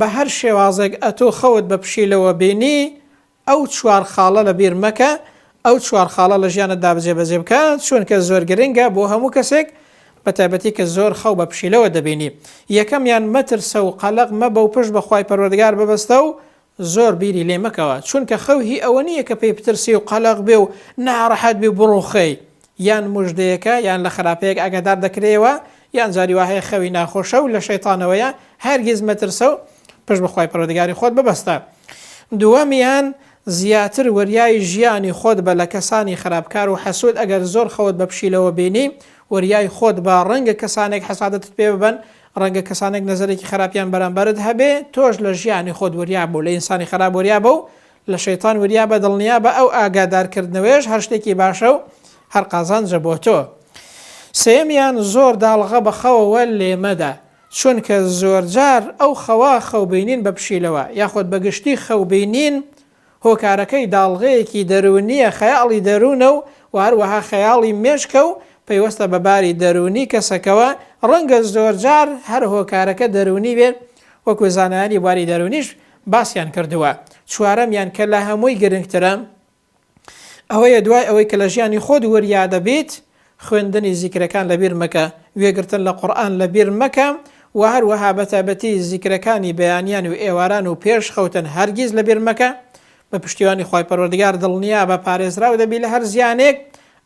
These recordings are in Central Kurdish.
بە هەر شێوازێک ئەتۆ خەوت بە پشیلەوە بینی ئەو چوار خاڵە لە بیر مەکە، ئەو چوار خاڵە لە ژیانتدا جێبەجێ بکە، چونکە زۆر گرنگە بۆ هەموو کەسێک، بە تایبەتی کە زۆر خەو بە پشیلەوە دەبینی. یەکەمیان مەترسە و قەلەق مەبە و پشت بە خوای پەروەردگار ببەستە و زۆر بیری لێ مەکەوە، چونکە خەو هی ئەوە نییە کە پێی بترسی و قەلەق بێ و ناڕەحەت بی و بڕوخێی، یان موژدەیەکە یان لە خراپەیەک ئاگادار دەکرێیەوە، یان جاری وا هەیە خەوی ناخۆشە و لە شەیتانەوەیە، هەرگیز مەترسە و پشت بە خوای پەروەردگاری خۆت ببەستە. دووەمیان، زیاتر وریای ژیانی خۆت بە لە کەسانی خراپکار و حەسوود، ئەگەر زۆر خەوت بە پشیلەوە بینی، وریای خۆت بە، ڕەنگە کەسانێک حەسادەتت پێ ببەن، ڕەنگە کەسانێک نەزەرێکی خراپیان بەرامبەرت هەبێ، تۆش لە ژیانی خۆت وریا بە و لە ئینسانی خراپ وریا بە و لە شەیتان وریا بە، دڵنیا بە ئەو ئاگادارکردنەوەیەش هەر شتێکی باشە و هەر قازانجە بۆ تۆ. سێیەمیان، زۆر داڵغە بە خەوەوە لێمەدە، چونکە زۆرجار ئەو خەوە خەوبینین بە پشیلەوە یاخود بە گشتی خەوبینین هۆکارەکەی داڵغەیەکی دەروونییە خەیاڵی دەروونە و وە هەروەها خەیاڵی مێشکە و پەیوەستە بە باری دەروونی کەسەکەوە، ڕەنگە زۆرجار هەر هۆکارەکە دەروونی بێت وەکو زانایانی بواری دەروونیش باسیان کردووە. چوارەمیان کە لە هەمووی گرنگترە ئەوەیە دوای ئەوەی کە لە ژیانی خۆت وریا دەبیت خوێندنی زیکرەکان لەبیر مەکە، گوێگرتن لە قورئان لەبیر مەکە و هەروەها بەتایبەتی زیکرەکانی بەیانیان و ئێواران و پێش خەوتن هەرگیز لەبیر مەکە، بە پشتیوانی خوای پەروەردگار دڵنیابە پارێزراو دەبی لە هەر زیانێک،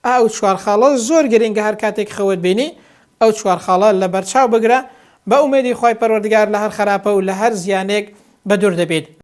ئا ئەو چوار خاڵە زۆر گرنگە هەر کاتێک خەوت بینی ئەو چوار خاڵە لەبەرچاو بگرە، بە ئومێدی خوای پەروەردگار لە هەر خەراپە و لە هەر زیانێک بەدوور دەبیت.